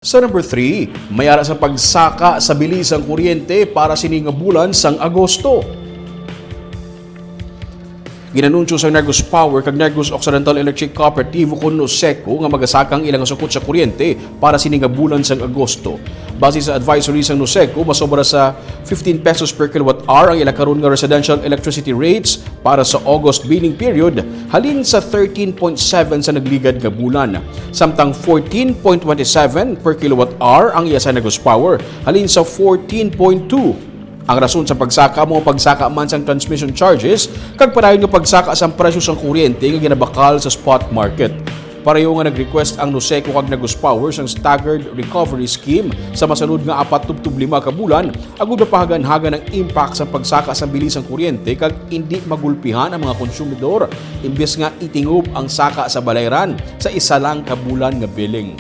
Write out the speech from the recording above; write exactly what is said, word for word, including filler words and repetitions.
Sa number three, may ara sa pagsaka sa bili sang kuryente para sini nga bulan sang Agosto. Ginanunsyo sang Negros Power kag Negros Occidental Electric Cooperative ukon NOCECO nga magasaka ang ilang sukot sa kuryente para sini nga bulan sang Agosto. Base sa advisory sang NOCECO, masobra sa fifteen pesos per kilowatt hour ang ila karon nga residential electricity rates para sa August billing period, halin sa thirteen point seven sa nagligad nga bulan, samtang fourteen point twenty seven per kilowatt hour ang iya sa Negros Power, halin sa fourteen point two. Ang rason sa pagsaka amo ang pagsaka man sang transmission charges kag padayon nga pagsaka sang presyo sang kuryente nga ginabakal sa spot market. Pareho nga nag-request ang NOCECO kag Negros Power sang staggered recovery scheme sa masunod nga apat tubtob lima ka bulan agud mapahaganhagan ang impact sang pagsaka sang bili sang kuryente kag indi magulpihan ang mga konsumidor, imbes nga itingob ang saka sa balayran sa isa lang ka bulan nga billing.